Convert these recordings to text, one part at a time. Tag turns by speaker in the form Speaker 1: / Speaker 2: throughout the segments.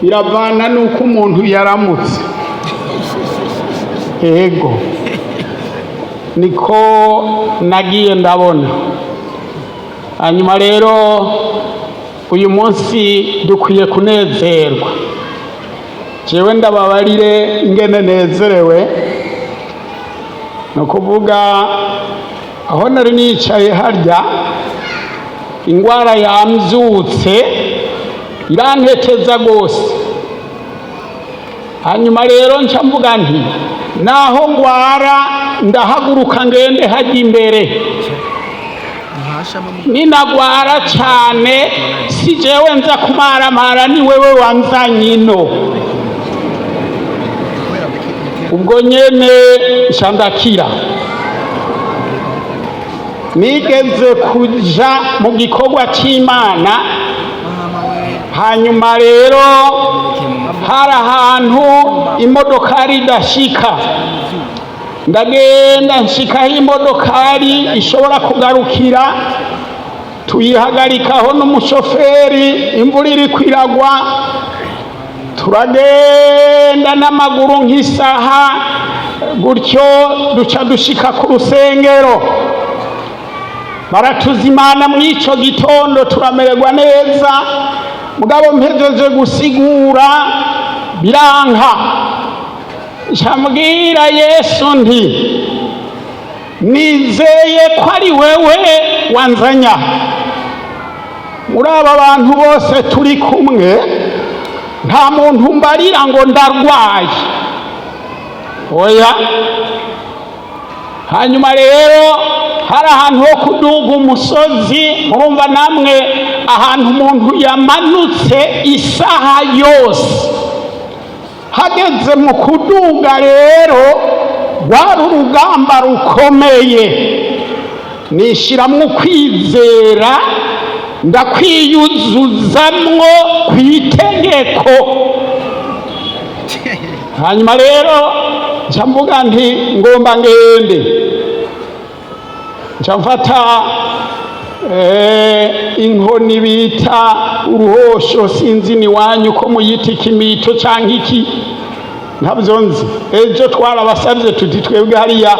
Speaker 1: Biravana n'uko umuntu yaramutse. Ego, niko nagiye ndabona. Hanyuma rero uyu munsi dukwiye kunezerwa. Jewe ndababarire ingene nezerewe. Ni ukuvuga aho nari nicaye harya, ingwara yambyutse iranteteza rwose. Hanyuma rero nca mvuga nti: "Naho ngwara, ndahaguruka ngende hajya imbere. Ninagwara cyane, si jewe nza kumaramara, ni wewe wanzanye ino." Ubwo nyene nca ndakira. Nigeze kuja mu gikorwa c'Imana. Hanyuma rero hari ahantu imodokari idashika. Ndagenda nshikaho imodokari ishobora kugarukira, tuyihagarikaho n'umushoferi. Imvura iriko iragwa, turagenda n'amaguru nk'isaha gutyo, duca dushika ku rusengero. Baratuzimana muri ico gitondo, turamererwa neza. Mugabo mpejeje gusigura biranka. Ncambwira Yesu nti: "Nizeye ko ari wewe wanzanya. Muri aba bantu bose turi kumwe, nta muntu mbarira ngo ndarwaye, oya." Hanyuma rero hari ahantu ho kuduga umusozi. Murumva namwe ahantu umuntu yamanutse isaha yose, hageze mu kuduga rero rwari urugamba rukomeye. Nishiramwo ukwizera, ndakwiyuzuzamwo ku itegeko. Hanyuma rero nca mvuga nti: "Ngomba ngende." Nca mfata inkoni bita uruhosho, sinzi ni wanyu ko muyita ikimito canke iki, ntabyo nzi. Ejo twarabasabye tuti: "Twebwe hariya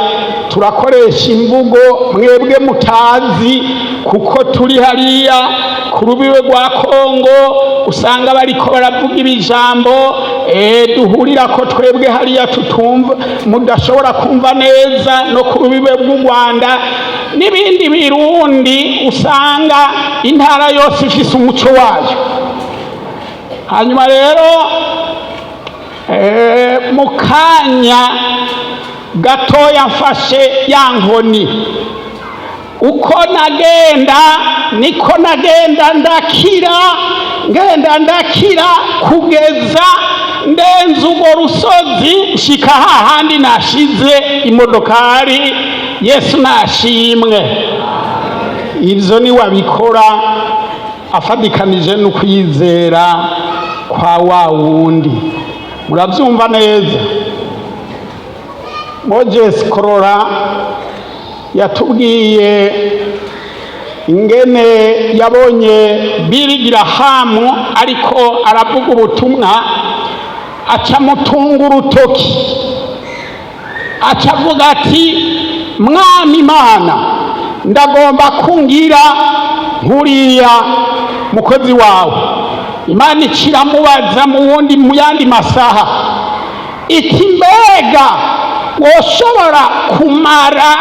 Speaker 1: turakoresha imvugo mwebwe mutazi, kuko turi hariya ku rubibe rwa Kongo, usanga bariko baravuga ibijambo duhurira ko twebwe hariya tutumva, mudashobora kumva neza, no ku rubibe rw'u Rwanda n'ibindi birundi, usanga intara yose ifise umuco wayo." Hanyuma rero mu kanya gatoya mfashe ya nkoni, uko nagenda niko nagenda ndakira, ngenda ndakira, kugeza ndenze urwo rusozi, nshika hahandi nashize imodokari. Yesu nashimwe. Ibyo ni wabikora afatikanije no kwizera kwa wa wundi. Murabyumva neza. Moses Korora yatubwiye ingene yabonye Billy Graham ariko aravuga ubutumwa, aca mutunga urutoki, aca avuga ati: "Mwami Imana, ndagomba kungira nkuriya mukozi wawe." Imana iciramubaza mu wundi, mu yandi masaha, iti: "Mbega woshobora kumara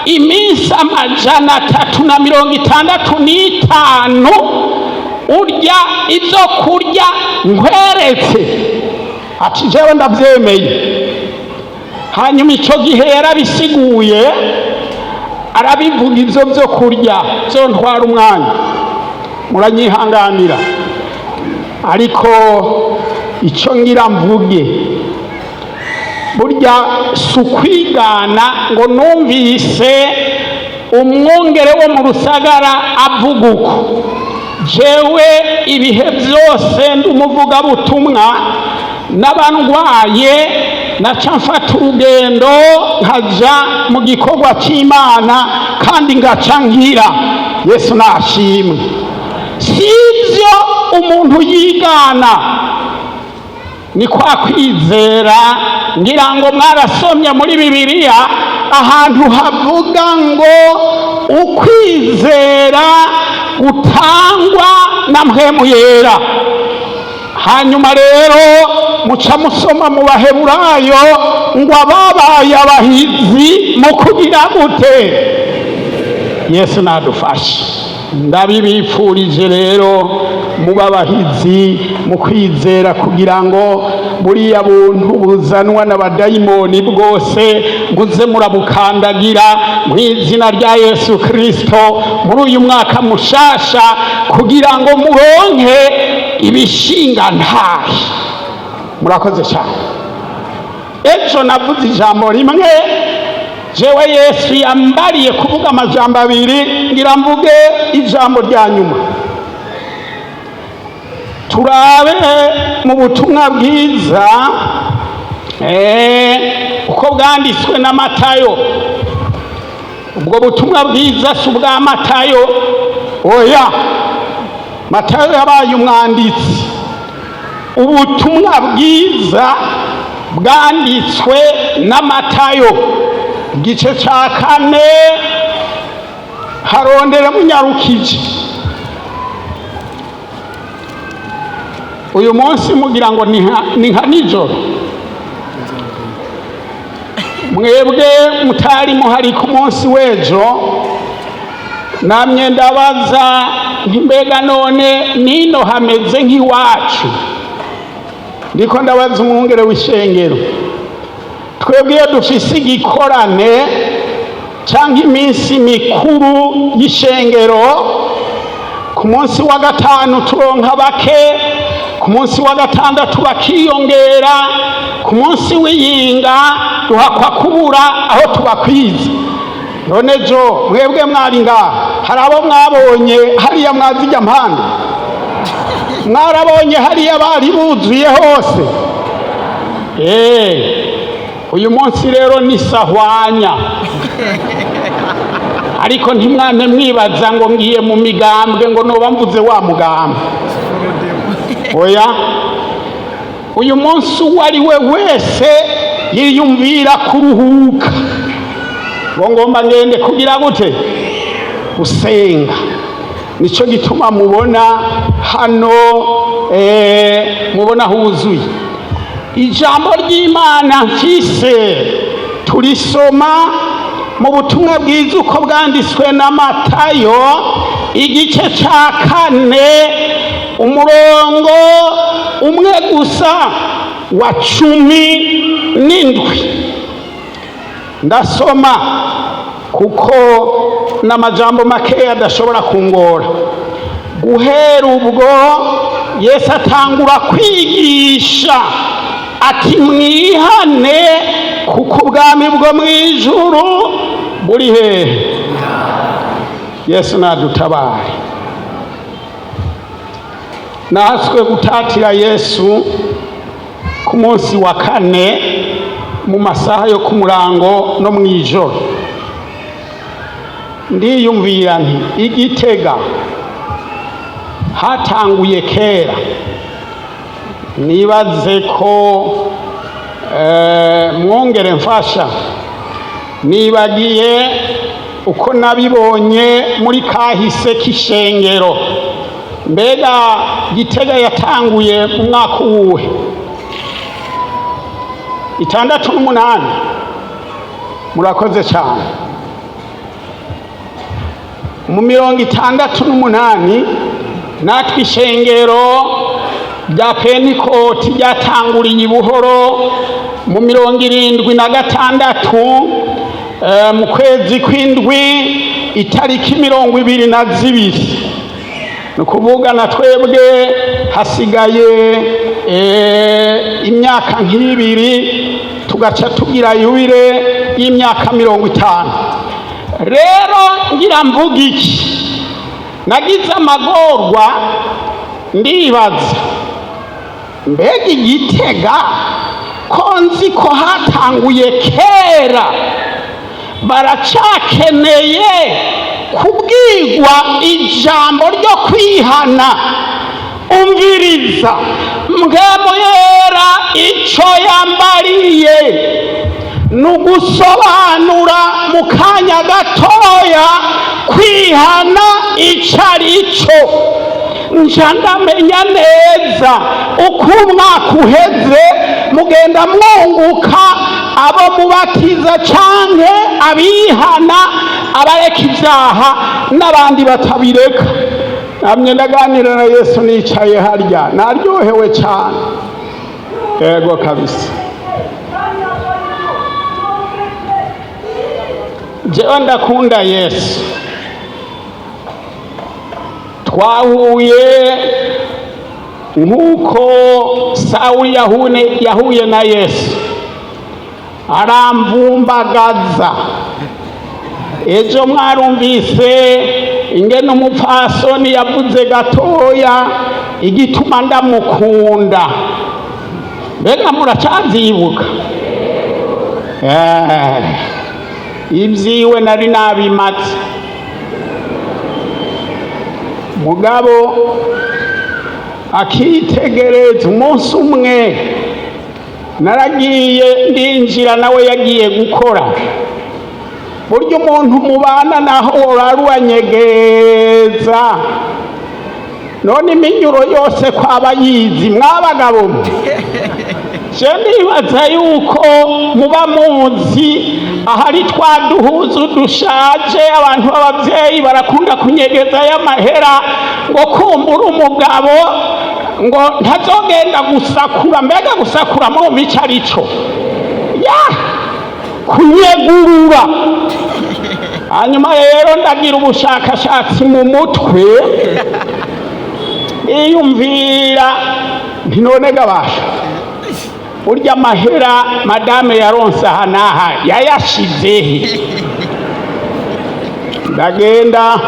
Speaker 1: iminsi 365 urya ibyo kurya nkweretse?" Ati: "Jewe ndabyemeye." Hanyuma icyo gihe yarabisiguye, arabivuga. Ibyo byo kurya byo ntwara umwanya, muranyihanganira. Ariko icyo ngira mvuge, burya si ukwigana ngo numvise umwungere wo mu Rusagara avuga uko. Jewe ibihe byose ndi umuvugabutumwa, n'abandwaye naca mfata urugendo nkaja mu gikorwa cy'Imana kandi ngaca nkira. Yesu nashimwe. Si ibyo umuntu yigana. Ni kwa kwizera. Ngira ngo mwarasomye muri Bibiliya ahantu havuga ngo ukwizera gutangwa na Mpwemu Yera. Hanyuma rero muca musoma mu Baheburayo ngo ababaye abahizi mu kugira gute? Yesu nadufashe. Ndabibipfurije rero, muba abahizi mu kwizera, kugira ngo buriya buntu buzanwa n'abadayimoni bwose muze murabukandagira mu izina rya Yesu Kirisito muri uyu mwaka mushasha, kugira ngo muronke ibishinga ntahe. Murakoze cyane. Ejo navuze ijambo rimwe. Jewe Yesu yambariye kuvuga amajambo abiri, ngira mvuge ijambo rya nyuma. Turabe mu butumwa bwiza uko bwanditswe na Matayo. Ubwo butumwa bwiza si ubwa Matayo, oya, Matayo yabaye umwanditsi. Ubutumwa bwiza bwanditswe na Matayo, igice cya 4, harondera munyarukije. Uyu munsi mugira ngo ni nka nijoro. Mwebwe mutari muhari ku munsi w'ejo, namye ndabaza ntimbega none nino hameze nk'iwacu? Ndiko ndabaza umwungere w'ishengero. Twebwe iyo dufise igikorane cyangwa iminsi mikuru y'ishengero, ku munsi wa gatanu turonka bake, ku munsi wa gatandatu bakiyongera, ku munsi w'iyinga duhakwa kubura aho tubakwiza. None jo mwebwe mwari ngaha, hari abo mwabonye hariya mwazijya mpande? Mwarabonye hariya bari buzuye hose? Uyu munsi rero ni sahwanya, ariko ntimwane mwibaza ngo ngiye mu migambwe, ngo noba mvuze wa mugambwe, oya. Uyu munsi uwo ari we wese yiyumvira kuruhuka, ngo ngomba ngende kugira gute? Gusenga. Nicyo gituma mubona hano mubona huzuye. Ijambo ry'Imana mfise turisoma mu butumwa bwiza uko bwanditswe na Matayo, igice cya 4, umurongo umwe gusa wa 17. Ndasoma kuko n'amajambo makeya adashobora kungora. Guhera ubwo Yesu atangura kwigisha ati: "Mwihane, kuko ubwami bwo mu ijuru buri hehe?" Yesu nadutabare. Natwe gutatira Yesu ku munsi wa kane mu masaha yo ku murango no mu ijoro. Ndiyumvira nti Igitega hatanguye kera, nibaze ko mwongere mfasha, nibagiye uko nabibonye muri kahise k'ishengero. Mbega Gitega yatanguye mu mwaka uwuhe? 68. Murakoze cyane. Mu 68 natwe ishengero rya Pentikoti ryatanguriye i Buhoro mu 76, mu kwezi kw'indwi, itariki 22. Ni ukuvuga na twebwe hasigaye imyaka nk'ibiri tugaca tugira yubile y'imyaka 50. Rero ngira mvuga iki? Nagize amagorwa, ndibaza: mbega Igitega ko nzi ko hatanguye kera, baracakeneye kubwirwa ijambo ryo kwihana? Umviriza, Mpwemu Yera icyo yambariye ni ugusobanura mu kanya gatoya kwihana icyo ari cyo. Nca ndamenya neza uko umwaka uheze mugenda mwunguka abo mubatiza canke abihana, abareka ibyaha n'abandi batabireka. Namye ndaganira na Yesu nicaye harya, naryohewe cyane. Yego kabisa, jewe ndakunda Yesu. Twahuye nk'uko Sawuli yahuye na Yesu, aramvumbagaza. Ejo mwarumvise ingene umupfasoni yavuze gatoya igituma ndamukunda. Mbega muracavyibuka? Ibyiwe nari nabimaze, mugabo akitegereza. Umunsi umwe naragiye ndinjira, nawe yagiye gukora. Burya umuntu mubana naho uraruranyegeza, none iminyuro yose kwaba yizi. Mwabagabo mwe, je ndibaza yuko muba muzi ahari twa duhuzu dushaje. Abantu b'abavyeyi barakunda kunyegeza y'amahera, ngo kumbura umugabo ngo ntazogenda gusakura. Mbega gusakura murumva ico ari co? Ya kunyegurura. Hanyuma rero ndagira ubushakashatsi mu mutwe, niyumvira nti: "None gabasha, burya amahera madame yaronse aha n'aha yayashizehe?" Ndagenda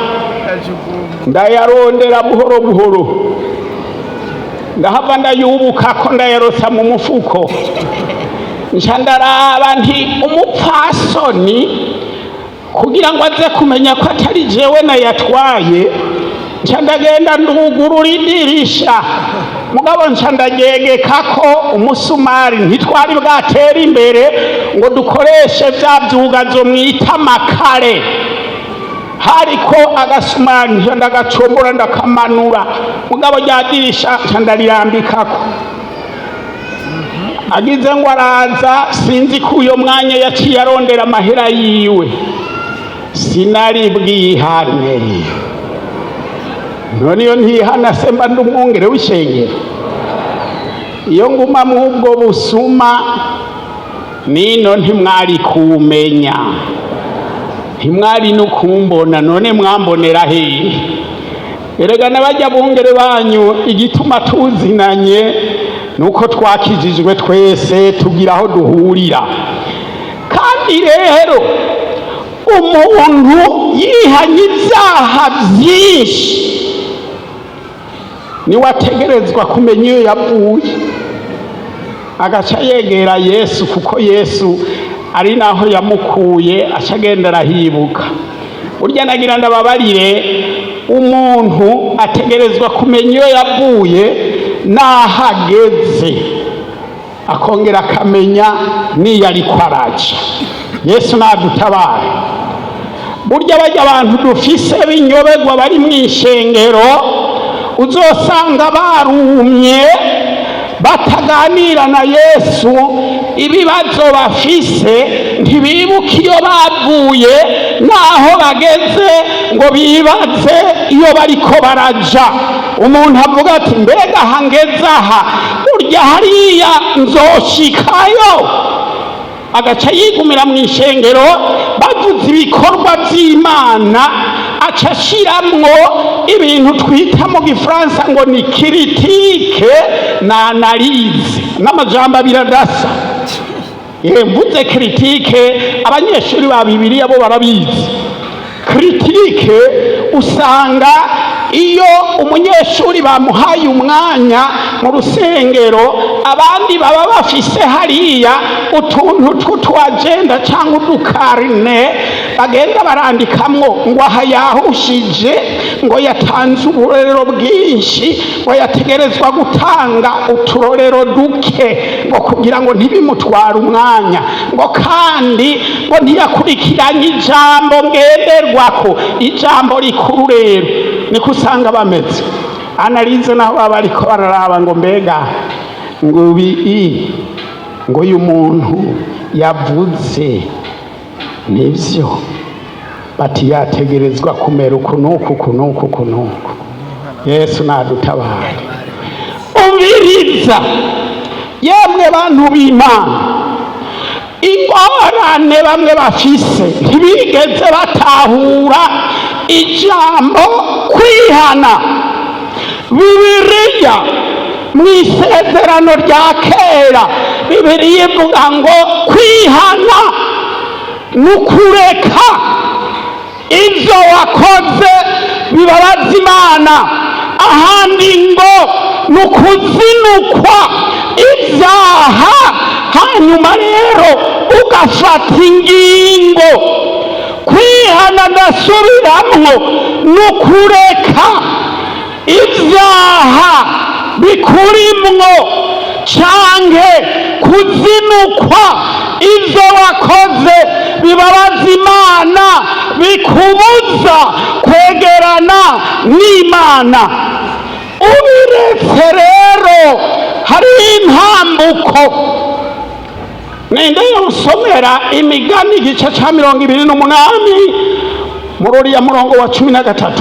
Speaker 1: ndayarondera buhoro buhoro, ndahava ndayubuka ko ndayarosa mu mufuko. Nca ndaraba nti umupfasoni kugira ngo aze kumenya ko atari jewe nayatwaye, nca ndagenda ndugurura idirisha, mugabo nca ndagegeka ko umusumari. Ntitwari bwatere imbere ngo dukoreshe vya vyugazo mwita amakare, hariko agasumari. Nca ndagacombora, ndakamanura, mugabo rya dirisha nca ndarirambikako. Agize ngo araza, sinzi ko uyo mwanya yaciye arondera amahera yiwe. Sinari bwihane. None iyo ntihana se mba ndi umwungere w'ishengero? Iyo nguma mw'ubwo busuma nino, ntimwari kumenya, ntimwari no kumbona. None mwambonera hehe? Erega n'abajya bungere banyu, igituma tuzinanye nuko twakijijwe twese, tugira aho duhurira. Kandi rero umuntu yihanye ibyaha byinshi niwe ategerezwa kumenya iyo yavuye, agaca yegera Yesu, kuko Yesu ari naho yamukuye, aca agenda arahibuka. Burya nagira ndababarire, umuntu ategerezwa kumenya iyo yavuye n'aho ageze, akongera akamenya n'iyo ariko araja. Yesu nadutabare. Burya bajya abantu dufise b'inyoberwa bari mu ishengero, uzosanga barumye, bataganira na Yesu ibibazo bafise, ntibibuka iyo bavuye n'aho bageze ngo bibaze iyo bariko baraja. Umuntu avuga ati: "Mbega aha ngeze aha, burya hariya nzoshikayo?" Agaca yigumira mu ishengero. Bavuze ibikorwa by'Imana, aca ashiramwo ibintu twita mu Gifaransa ngo ni critique na analyse, n'amajambo abiri adasa. Mvuze critique, abanyeshuri ba Bibiliya bo barabizi. Critique, usanga iyo umunyeshuri bamuhaye umwanya mu rusengero, abandi baba bafise hariya utuntu tw'utwagenda cyangwa udukarine bagenda barandikamwo ngo aha yahushije, Ngo yatanze uburorero bwinshi, ngo yategerezwa gutanga uturorero duke, ngo kugira ngo ntibimutware umwanya, ngo kandi ngo ntiyakurikiranye ijambo ngenderwako, ijambo rikuru. Rero niko usanga bameze analyse, naho baba bariko bararaba ngo mbega ngo ibi, ngo uyu muntu yavuze nivyo, bati yategerezwa kumera uku n'uku, uku n'uku, uku n'uku. Yesu nadutabare. Umviriza yemwe bantu b'Imana, ingorane bamwe bafise, ntibigeze batahura ijambo kwihana. Bibiliya mu Isezerano rya Kera, Bibiliya ivuga ngo kwihana ni ukureka ibyo wakoze bibabaza Imana. Ahandi ngo ni ukuzinukwa ibyaha, hanyuma rero ugafata ingingo. Kwihana, ndasubiramwo, ni ukureka ibyaha bikurimwo canke kuzinukwa ibyo wakoze bibabaza Imana, bikubuza kwegerana n'Imana. Ubiretse rero hari intambuko. Ninde yosomera Imigani igice ca 28 muri uriya murongo wa 13?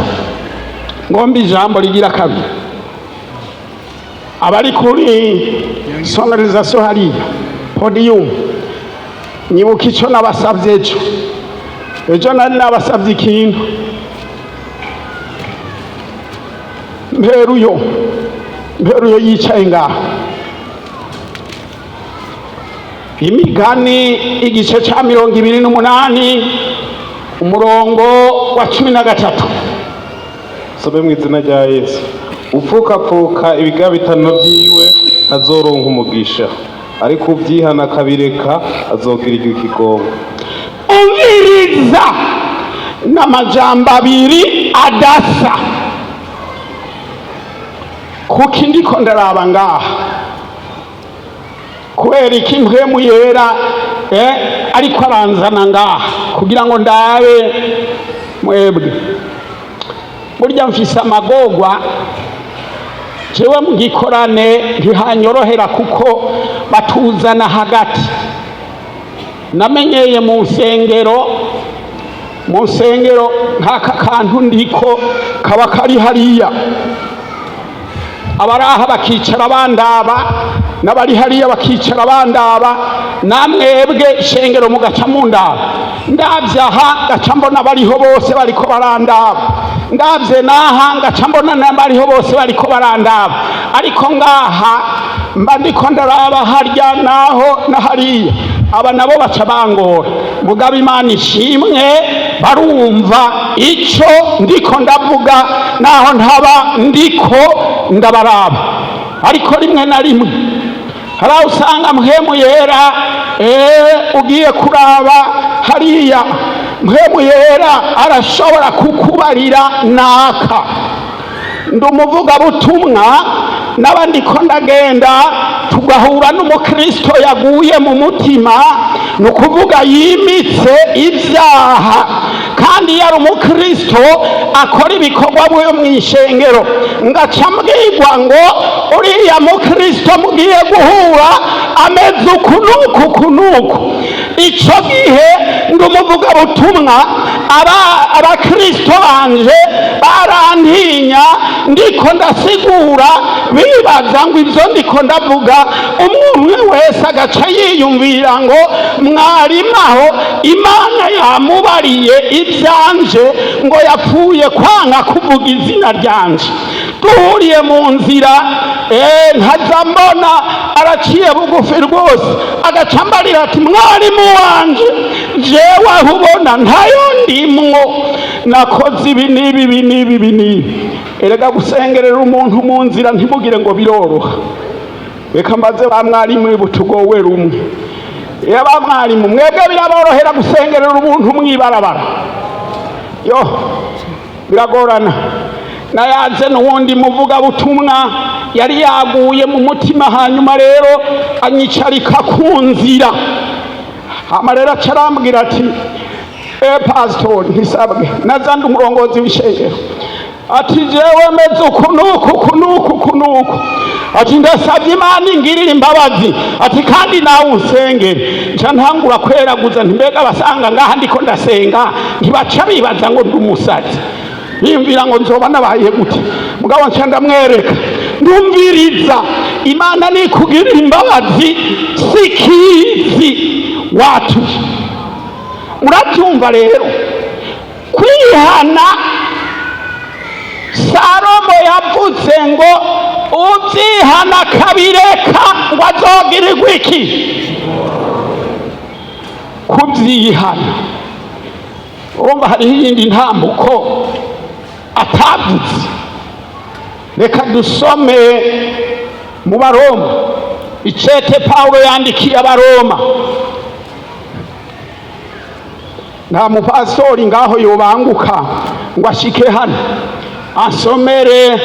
Speaker 1: Ngomba ijambo rigira kabiri. Abari kuri sonorisation hariya podium, nyibuka ico nabasavye ejo. Ejo nari nabasavye ikintu. Mperuyo yicaye ngaha. Imigani igice ca 28, umurongo wa 13.
Speaker 2: Some mu izina rya Yesu. Upfukapfuka ibigabitano byiwe azoronka umugisha, ariko ubyihana akabireka azogirirwa ikigongo.
Speaker 1: Umviriza, n'amajambo abiri adasa. Kuko ndiko ndaraba ngaha, kubera iki Mpwemu Yera ariko aranzana ngaha kugira ngo ndabe mwebwe? Burya mfise amagorwa jewe mu gikorane, ntihanyorohera kuko batuzana hagati. Namenyeye mu nsengero, mu nsengero nk'aka kantu ndiko kaba kari hariya, abari aha bakicara bandaba, n'abari hariya bakicara bandaba, namwebwe shengero mugaca mundaba. Ndabye aha ngaca mbona bariho bose bariko barandaba, ndabye n'aha ngaca mbona n'abariho bose bariko barandaba. Ariko ngaha mba ndiko ndaraba harya naho na hariya, aba nabo baca bangora. Mugabo Imana ishimwe, barumva ico ndiko ndavuga naho ntaba ndiko ndabaraba. Ariko rimwe na rimwe hari aho usanga Mpwemu Yera, ugiye kuraba hariya, Mpwemu Yera arashobora kukubarira naka. Ndi umuvugabutumwa, n'abandi ko ndagenda tugahura n'umukristo yaguye mu mutima, ni ukuvuga yimitse ibyaha, kandi yari umukristo akora ibikorwa byo mu ishengero. Ngaca mbwirwa ngo uriya mukristo mugiye guhura ameze uku n'uku, uku n'uku. Icyo gihe ndi umuvugabutumwa, abakristo banje barantinya ndiko ndasigura, bibaza ngo ibyo ndiko ndavuga, umwe umwe wese agaca yiyumvira ngo mwarimu aho Imana yamubariye ibyanje, ngo yapfuye kwanga kuvuga izina ryanje. Duhuriye mu nzira, nkaza mbona araciye bugufi rwose, agaca ambarira ati: "Mwarimu wanje, jewe aho ubona ntayo ndimwo, nakoze ibi n'ibi, ibi n'ibi, ibi n'ibi." Erega gusengerera umuntu mu nzira ntimugire ngo biroroha. Reka mbaze ba mwarimu butugowe rumwe. Iyo ba mwarimu mwebwe biraborohera gusengerera umuntu mw'ibarabara? Yo. Biragorana. Nayaze n'uwundi muvugabutumwa yari yaguye mu mutima, hanyuma rero anyicarika ku nzira. Hama rero aca arambwira ati: "E pasitori, ntisabwe nazandi umurongozi w'ishengero." Ati: "Jewe meze uku nuku, uku nuku, uku nuku." Ati: "Ndasabye Imana ingirire imbabazi." Ati: "Kandi nawe unsengere." Nca ntangura kweraguza nti: "Mbega abasanga ngaha ndiko ndasenga ntibaca bibaza ngo ndi umusazi, biyumvira ngo nzoba nabaye gute?" Mugabo nca ndamwereka, ndumviriza, Imana nikugirira imbabazi sikizi watuye. Murabyumva rero, kwihana, Salomo yavuze ngo ubyihana akabireka ngo azogirirwe iki? Kubyihana, urumva hariho iyindi ntambuko atavuze. Reka dusome mu Baroma, icete Pawulo yandikiye Abaroma. Nta mupastori ngaho yobanguka ngo ashike hano ansomere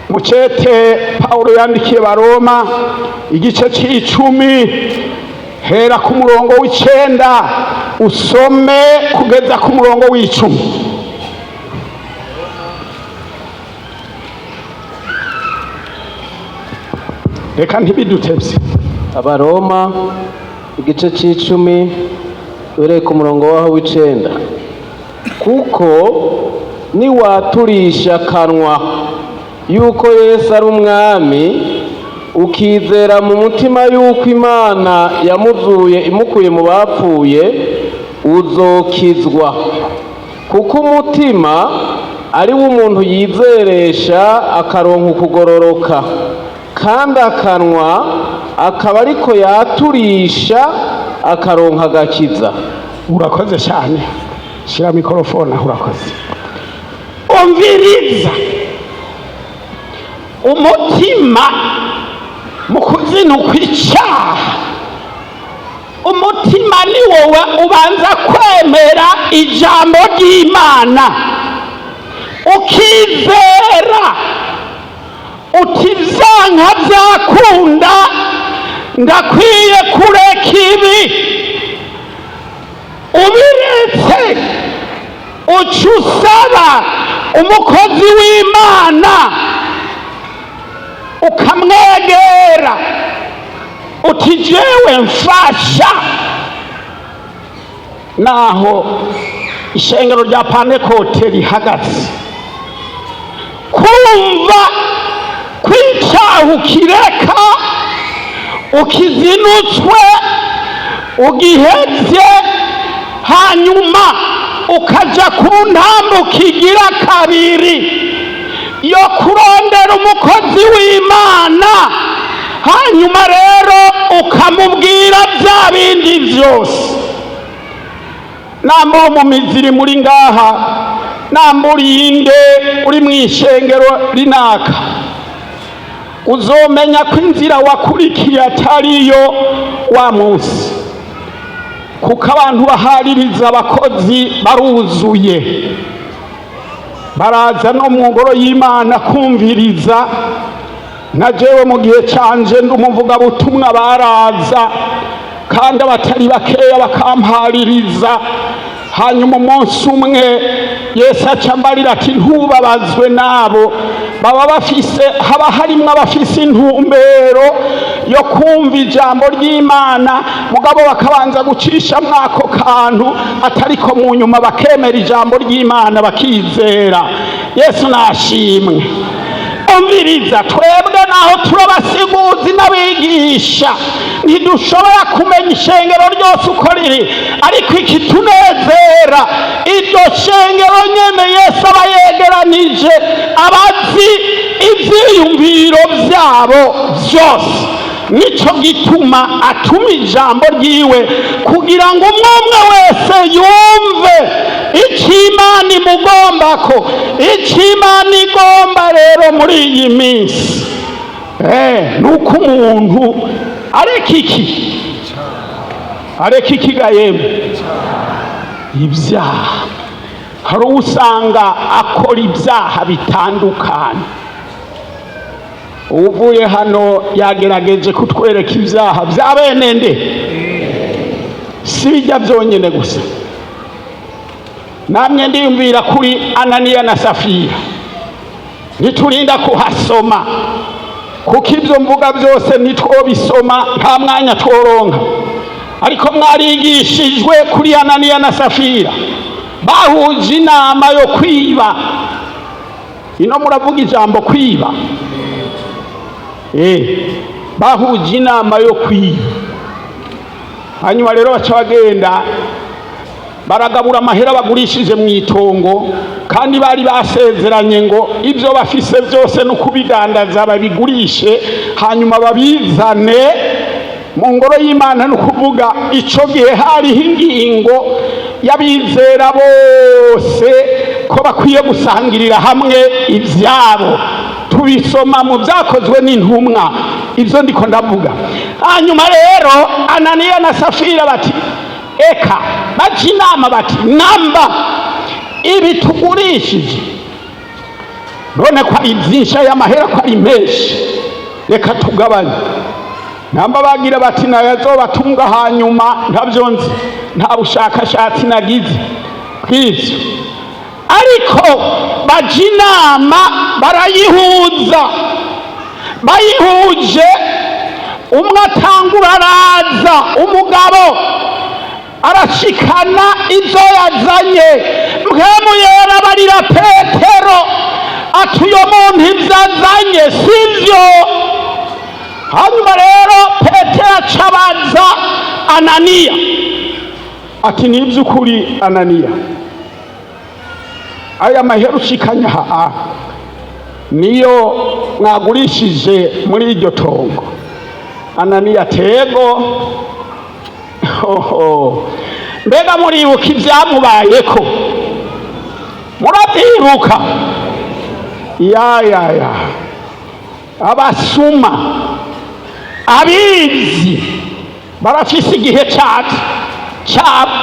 Speaker 1: mucete Pawulo yandikiye Baroma, igice c'icumi, hera ku murongo w'9 usome kugeza ku murongo w'10. Reka ntibidutevye.
Speaker 3: Abaroma igice c'icumi, uhereye ku murongo waho w'9: Kuko niwaturisha akanwa yuko Yesu ari Umwami, ukizera mu mutima yuko Imana yamuzuye imukuye mu bapfuye, uzokizwa. Kuko umutima ari wo umuntu yizeresha akaronka ukugororoka, kandi akanwa akaba ariko yaturisha akaronka agakiza.
Speaker 1: Urakoze cyane. Shyira mikorofone aho. Urakoze. Umviriza, umutima mu kuzinukwa icyaha, umutima ni wowe ubanza kwemera ijambo ry'Imana, ukizera uti: "Byanka byakunda, ndakwiye kureka ibi." Ubiretse, uca usaba umukozi w'Imana, ukamwegera uti: "Jewe mfasha." Naho ishengero rya Pantekote rihagaze, kumva kw'icyaha ukireka, ukizinutswe, ugihevye, hanyuma ukaja ku ntambuko igira kabiri yo kurondera umukozi w'Imana, hanyuma rero ukamubwira bya bindi byose. Nambura umumiziri muri ngaha, nambura iyinde uri mu ishengero rinaka, uzomenya ko inzira wakurikiye atariyo wa munsi, kuko abantu bahaririza abakozi baruzuye, baraza no mu ngoro y'Imana kumviriza. Na jewe mu gihe canje ndi umuvugabutumwa, baraza kandi abatari bakeya bakampaririza. Hanyuma umunsi umwe Yesu aca ambarira ati: "Ntubabazwe nabo baba bafise, haba harimwo abafise intumbero yo kumva ijambo ry'Imana, mugabo bakabanza gucisha mwako kantu, atariko mu nyuma bakemera ijambo ry'Imana, bakizera." Yesu nashimwe. Umviriza, twebwe naho turabasiguzi n'abigisha, ntidushobora kumenya ishengero ryose uko riri, ariko ikitunezera, iryo shengero nyene Yesu aba yegeranije, abazi ivyiyumviro vyabo vyose. Nico gituma atuma ijambo ryiwe kugira ngo umwe umwe wese yumve icyo Imana imugombako. Icyo Imana igomba rero muri iyi minsi ni uko umuntu areka iki? Areka iki ga yemwe? Ibyaha. Hari uwo usanga akora ibyaha bitandukanye. Uvuye hano yagerageje kutwereka ibyaha bya bene nde, si bijya byonyine gusa. Namwe ndiyumvira kuri Ananiya na Safira, ntiturinda kuhasoma kuko ibyo mvuga byose ntitwobisoma, nta mwanya tworonka. Ariko mwarigishijwe kuri Ananiya na Safira, bahuje inama yo kwiba. Ino muravuga ijambo kwiba, bahuje inama yo kwiba. Hanyuma rero baca bagenda baragabura amahera bagurishije mu itongo, kandi bari basezeranye ngo ibyo bafise byose no kubidandaza babigurishe, hanyuma babizane mu ngoro y'Imana. Ni ukuvuga icyo gihe hariho ingingo y'abizera bose ko bakwiye gusangirira hamwe ibyabo. Tubisoma mu Byakozwe n'Intumwa ibyo ndiko ndavuga. Hanyuma rero Ananiya na Safira bati eka, baca inama bati namba ibi tugurishije none ko ari byinshi, aya mahera ko ari menshi, reka tugabanye. Namba bagira bati nayazobatunga hanyuma, ntabyo nzi, nta bushakashatsi nagize bw'ibyo. Ariko baja inama barayihuza. Bayihuje, umwe atangura araza, umugabo arashikana ibyo yazanye. Mpwemu Yera barira Petero ati uyo muntu ibyo azanye sibyo. Hanyuma rero Petero acabaza Ananiya ati ni iby'ukuri Ananiya, aya mahera ushikanya aha niyo mwagurishije muri iryo tongo? Ananiya tego. Hoho. Mbega muribuka ibyamubayeko? Murabyibuka? Ya ya ya, abasuma, abizi barafise igihe cacu cyabo.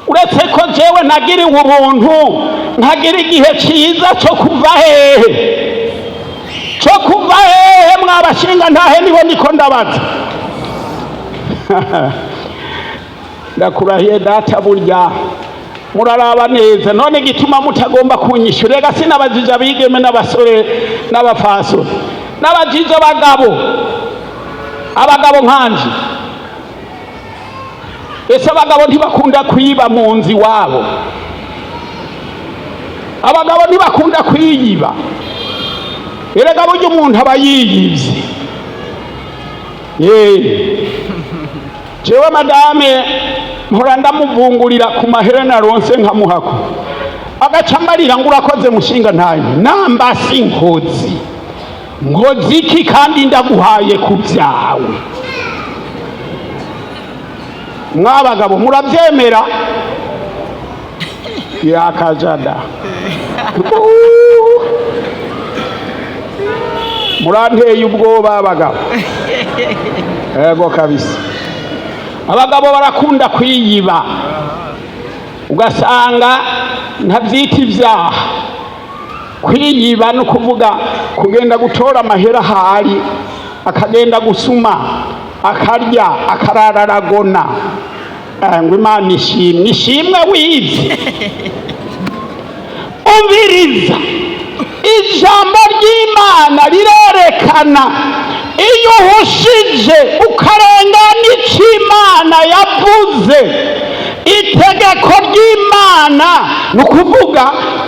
Speaker 1: Uretse ko jewe nagiriwe ubuntu, nkagira igihe cyiza cyo kuva hehe, cyo kuva hehe? Mwabashinga ntahe, nibo niko ndabaza. Ndakurahiye data, burya muraraba neza. None gituma mutagomba kunyishyura? Rega sinabajije abigeme n'abasore n'abafasoni, n'abajije abagabo, abagabo nkanje. Ese abagabo ntibakunda kwiba mu nzu iwabo? Abagabo ntibakunda kwiyiba? Erega burya umuntu aba yiyibye. Yeee, jewe madame mpora ndamuvungurira ku mahera naronse, nkamuhako agaca mbarira ngo urakoze mushinga ntayo. Namba si nkozi, nkozi iki kandi ndaguhaye ku byawe? Mwabagabo murabyemera? Yakajada, muranteye ubwoba abagabo. Ego kabisa, abagabo barakunda kwiyiba, ugasanga ntabyita ibyaha. Kwiyiba ni ukuvuga kugenda gutora amahera ahari, akagenda gusuma, akarya, akarara aragona. Ngo Imana ishimwe, ishimwe wibye. Umviriza, ijambo ry'Imana rirerekana iyo uhushije ukarengana icyo Imana yavuze, itegeko ry'Imana, ni ukuvuga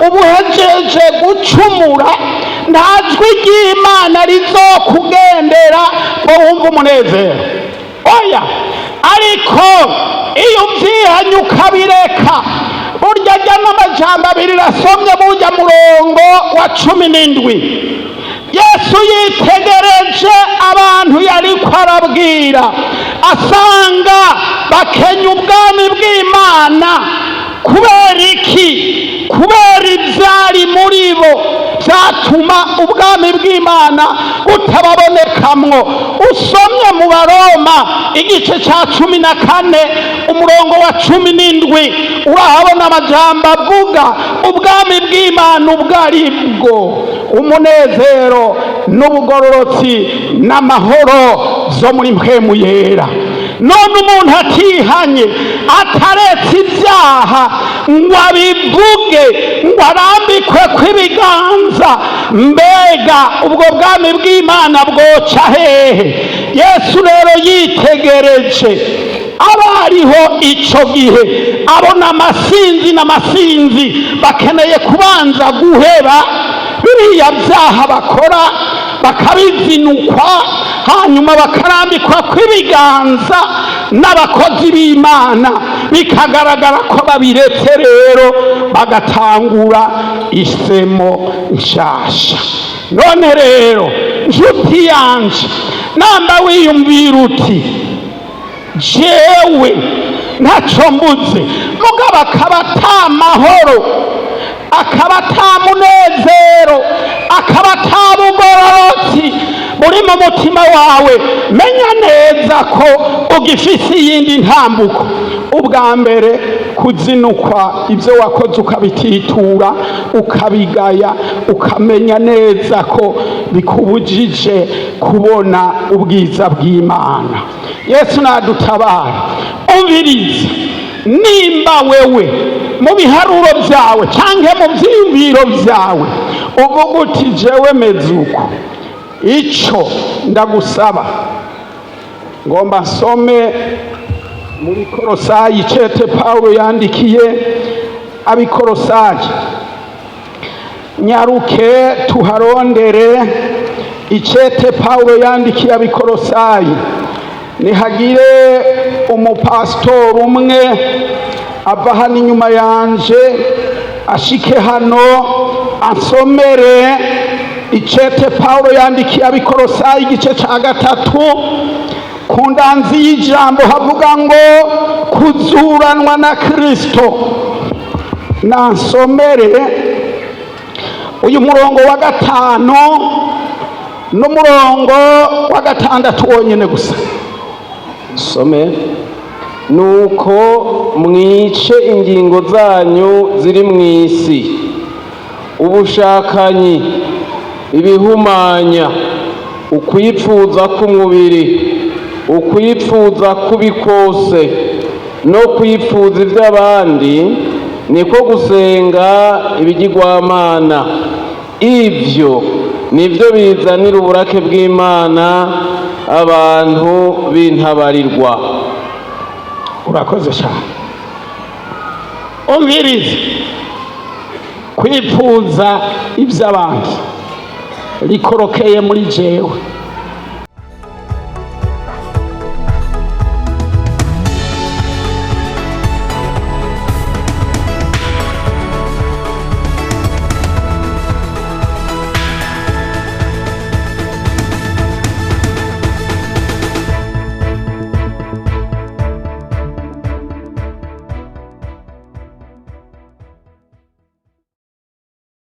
Speaker 1: ubuhejeje gucumura, nta jwi ry'Imana rizokugendera ngo wumve umunezero, oya. Ariko iyo ubyihanye ukabireka, burya ajya n'amajambo abiri rasomye burya murongo wa 17, Yesu yitegereje abantu yariko arabwira, asanga bakenya ubwami bw'Imana. Kubera iki? Kubera ibyari muri bo byatuma. Bigatuma ubwami bw'Imana butababonekamwo. Usomye mu Baroma igice cya 14, umurongo wa 17, urahabona amajambo avuga ubwami bw'Imana ubwo ari bwo: umunezero n'ubugororotsi n'amahoro zo muri Mpwemu Yera. None umuntu atihanye, ataretse ibyaha ngo abivuge, ngo arambikwe kw'ibiganza, mbega ubwo bwami bw'Imana bwoca hehe? Yesu rero yitegereje abariho icyo gihe, abona amasinzi n'amasinzi bakeneye kubanza guheba biriya byaha bakora, bakabizinukwa, hanyuma bakarambikwa kw'ibiganza n'abakozi b'Imana, bikagaragara ko babiretse, rero bagatangura isemo nshasha. None rero, nshuti yanje, namba wiyumvira uti: "Jewe ntacyo mbuze", mugabo akaba ata mahoro, akaba ata munezero, akaba ata bugororotsi buri mu mutima wawe, menya neza ko ugifise iyindi ntambuko. Ubwa mbere, kuzinukwa ibyo wakoze, ukabititura, ukabigaya, ukamenya neza ko bikubujije kubona ubwiza bw'Imana. Yesu nadutabara. Umviriza, nimba wewe mu biharuro byawe cyangwa mu byiyumviro byawe uvuga uti: "Jewe meze uko", icyo ndagusaba, ngomba nsome muri Korosayi, cete Pawulo yandikiye Abikorosayi. Nyaruke tuharondere icete Pawulo yandikiye Abikorosayi. Nihagire umupasitori umwe ava hano inyuma yanje, ashike hano, ansomere icete Pawulo yandikiye Abikorosayi, igice cya 3. Ku ndanzi y'ijambo havuga ngo kuzuranwa na Kristo. Nansomere uyu murongo wa 5 n'umurongo wa 6 wonyine gusa.
Speaker 3: Some: Nuko mwice ingingo zanyu ziri mu isi: ubushakanyi, ibihumanya, ukwipfuza k'umubiri, ukwipfuza kubi kose, no kwipfuza iby'abandi, niko gusenga ibigirwamana. Ibyo nibyo bizanira uburake bw'Imana abantu b'intabarirwa.
Speaker 1: Urakoze cyane. Umvirize, kwipfuza iby'abandi rikorokeye muri jewe.